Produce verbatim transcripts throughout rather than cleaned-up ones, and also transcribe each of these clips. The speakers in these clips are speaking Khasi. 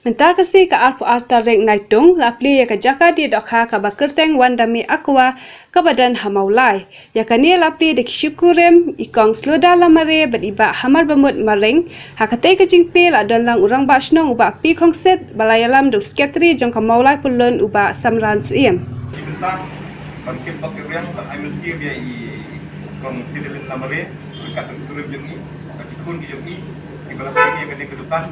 Mynta ka sngi ka arphew ar tarik Naitung la plie ïa ka jaka die dohkha kaba kyrteng Wandami Aqua kaba don ha Mawlai. Ïa kane la plie da ki shipkurim, i Kong Sloda Lamare bad i Bah Hamar Bamut Maring. Ha katei ka jingplie la don lang u Rangbah Shnong u Bah P Khongsit, ba la ïalam da u Secretary jong ka Mawlai Pyllun u Bah Samran Syiem. Ki bynta ban kit bok ki riang ban ai mynsiem ïa i Kong Sidilin Lamare ryngkat bad ki kurim jong i, bad ki khun ki jong i, kiba la seng ïa kane ka dukan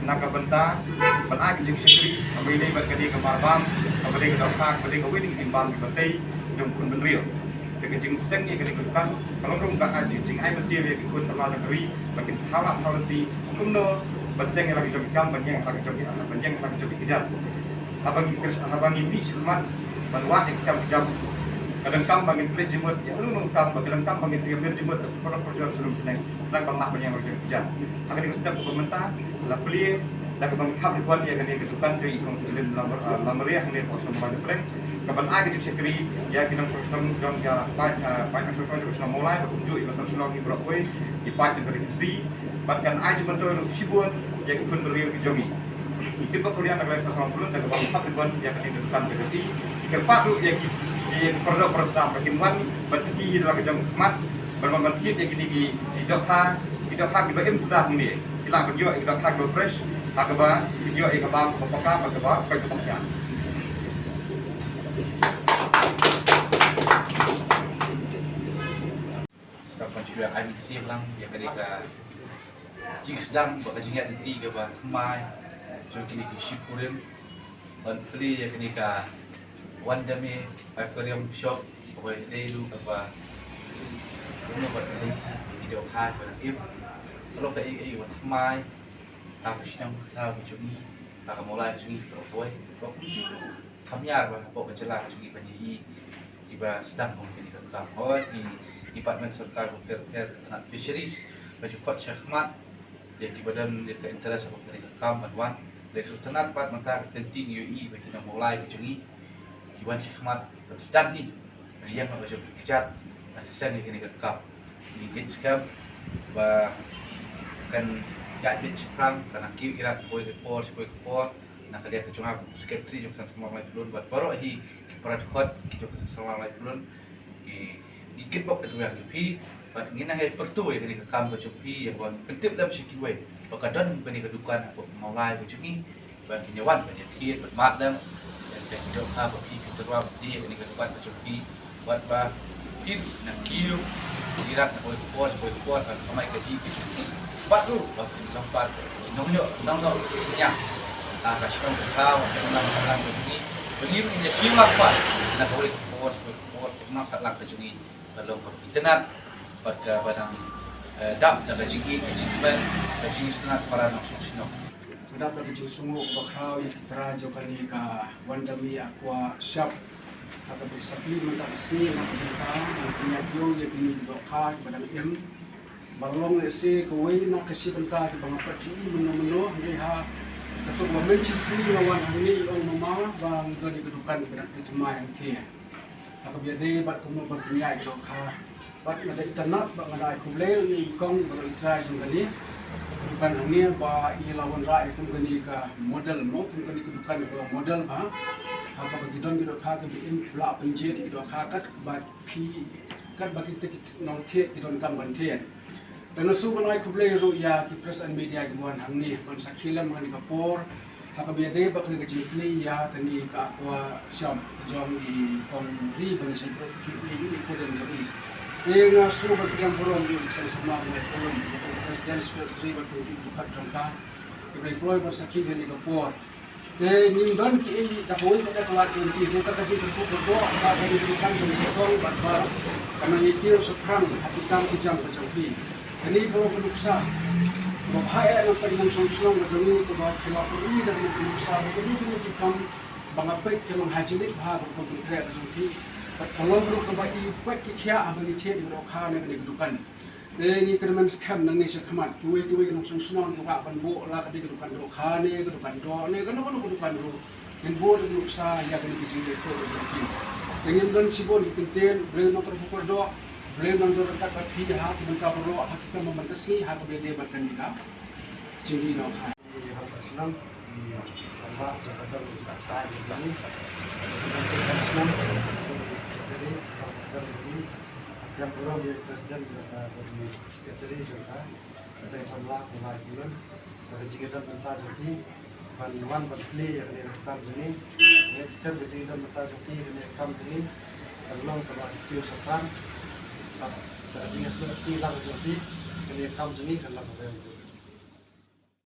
na ka bynta ban ai ka jingshakri kaba ïadei bad kane ka marbam, kaba dei ka dohkha, kaba dei kawei na ki jingbam kiba tei jong khun bynriew. Te ka jingseng ïa kane ka dukan ka long ruh ka ai jing, jingai mynsiem ïa ki khun samla jong ka ri ba kin thaw lad thaw lynti kumno ban seng ïa la ka jong ki kam, ban ïeng ïa la ka jong ki, ban ïeng ïa la ka jong ki kjat. Haba ngi kyrsh-, haba ngi mih shakhmat ban wad ïa ki kam ki jam, ka donkam ba ngin pynleit jingmut ïa uno uno u kam, bad ka donkam ba ngin pynleit jingmut ïa ka paralok parajor sha lum sha neng, khnang ban lah ban ïeng ïa la ka jong ki kjat. Ha kane ka step kaba mynta la plie da kaba ngi khap ïa kane ka dukan jong i Kong Sidilin Lam-, ah, Lamare hangne ha Shnong Mawlai Japreng, kaban ai ka jingshakri ïa ki nongshong shnong jong ka paid, ah, paid nongshong shnong jong ka shnong Mawlai, bad kumjuh ïa ki nongshong shnong kiba roi, ki paid jong ka Ri Khasi, bad kan ai jingmyntoi ruh shibun ïa ki khun bynriew ki jong ngi. Ngi kit bok ki riang na ka liang sawdong Mawlai da kaba ngi khap ïa kane ka dukan ka jong i. Ngi kyrpad ruh ïa ki, ïa ki paralok parasnam ba kin wan ban sakhi ïa la ka jong ka khmat, ban wan ban thied ïa kine ki, ki dohkha, ki dohkha kiba im suda hangne. Ki lah ban ïoh ïa ki dohkha kiba fresh ha kaba kin ïoh ïa ka bam kaba paka bad kaba pait kaba khia. Ka ban shu ai mynsiem lang ïa kane ka jingsdang bad ka jingïaid lynti kaba thymmai jong kine ki shipkurim ban plie ïa kane ka Wandami Aquarium Shop, kaba dei ruh kaba kumno ban plie ïa ki dohkha ba dang im. Ka long kaei kaei kaba thymmai ha ka shnong ka thaw ka jong ngi, ha ka Mawlai ka jong ngi baroh kawei. Ba kumjuh ruh kham ïar ba hapoh ka jylla ka jong ngi ba ngi i kiba sdang kum kane ka kam. Hooid, ki department sorkar ba pher pher, ka tnat fisheries, ka ju khot shakhmat ïa kiba don ïa ka interest hapoh kane ka kam ban wan. Lei shu tnat pat mynta ka kynti ngi ïohi ba ki nong Mawlai ka jong ngi ki wan shakhmat ban sdang hi. Ka ïeng ha ka jong ka kjat, ka seng ïa kane ka kam. Ngi ngeit skhem ba kan ïaid beit shaphrang, kan kiew ïarap kawei ka por sha kawei ka por. Na ka liang ka jong nga kum u secretary jong ka Seng Samla Mawlai Pyllun bad baroh hi ki para dkhot ki jong ka Seng Samla Mawlai Pyllun, ngi, ngi kit bok kit riang ïa phi bad ngin nang ïai pyrto ïa kane ka kam ka jong phi, ïa kaba pyntip lem sha kiwei ba ka don kane ka dukan hapoh Mawlai ka jong ngi, ba kin ïa wan ban ïa thied ban mad lem ïa ka dohkha ba phi phi tyrwa ban die ïa kane ka dukan ka jong phi. Wat ba phi na kiew ïarap na kawei ka por sha kawei ka por, ban kamai kajih. Bad ruh ba phin long pat ki nongïoh nongnoh synñiang ha ka shnong ka thaw, ha ka imlang sahlang ka jong ngi. Ba ngi ruh ngin ïa kiew lang pat na kawei ka por sha kawei ka por, ka imlang sahlang ka jong ngi. Ka long kaba itynnad bad kaba dang, eh, dap da ka jingïeit, ka jingkmen, ka jingitynnad para nongshong shnong. Dap da ka jingsngew ba khraw ïa ki trai jong kane ka Wandami Aqua Shop. Ha kaba sa plie mynta ka sngi na ka bynta ban pynïaid ïew ïa kine ki dohkha kiba dang im. Ba long lehse kawei na ka shi bynta kiba nga pat ju ïohi mynno mynno, hynrei ha kato kaba mynshwa sngi nga wan hangne, i ong mama ba ngi don ïa ka dukan kiba dang plie thymmai hangtei. Ha kaba ïadei bad kumno ban pynïaid ki dohkha. Bad nga da itynnad bad nga da ai khublei ïa i kong bad i trai jong kane ka dukan hangne ba i la wanrah ïa kum kane ka model mo, kum kane ka dukan ka model ba ha kaba ki don ki dohkha kiba im, ki lah pynjied ïa ki dohkha katba phi, katba kita ki nongthied ki donkam ban thied. Te nga shu ban ai khublei ruh ïa ki press and media kiba wan hangne ban sakhi lem ha kane ka por. Ha kaba ïadei bad kane ka jingplie ïa kane ka Aqua Shop ka jong i kong Ri Ban Shem Ruh, ki i i i i i. Te nga shu ban pdiang burom ïa u Seng Samla Mawlai Pyllun, ïa u President Secretary bad u dkhot jong ka, kiba la kloi ban sakhi ïa kane ka por. Te ngim don kiei, da kawei pat ka lad ka lynti, te da ka jingkyrkhu kyrdoh, da ka jingkyrkhu jong i kong bad ba kan nang ïa kiew shaphrang ha ki kam ki jam ka jong phi. Kane ka long ka nuksa kaba bha eh na ka nongshong shnong ka jong ngi, kaba phi la pyni da kane ka nuksa ba kine kine ki kam ba nga peit ki long hygienic bha, ba ka pynkreh ka jong phi. Bad ka long ruh kaba i peit i khiah haba ngi thied ïa ka dohkha ne kane ka dukan. Te ngi kyrmen skhem nangne shakhmat, kiwei kiwei ki nongshong shnong ki kwah ban buh la ka dei ka dukan dohkha ne ka dukan doh ne kano kano ka dukan ruh, ngin buh da ka nuksa ïa kane ka jingïathuh ka jong phi. Te ngim don shibun ki kyntien, Blei un nang kyrkhu kyrdoh, Blei un nang don ryngkat bad phi ha ki bynta baroh, ha ki kam ban ka sngi, ha kaba ïadei bad kane ka jingdie dohkha. Ngi hap shnong, Lambah jong ka dong ka thaiñ jong ngi. Secretary, secretary, secretary jong ngi. Ïa burom ïa president jong ka, jong ngi, secretary jong ka seng samla Kumba Khynlun. Ka jingïadon bynta jong ki ban wan ban plie ïa kane ka kam jong ngi. Next step ka jingïadon bynta jong ki, kane ka kam jong ngi kan long kaba kiew shaphrang. Bad ka jingïasnoh ki lang jong ki, kane ka kam jong ngi kan long kaba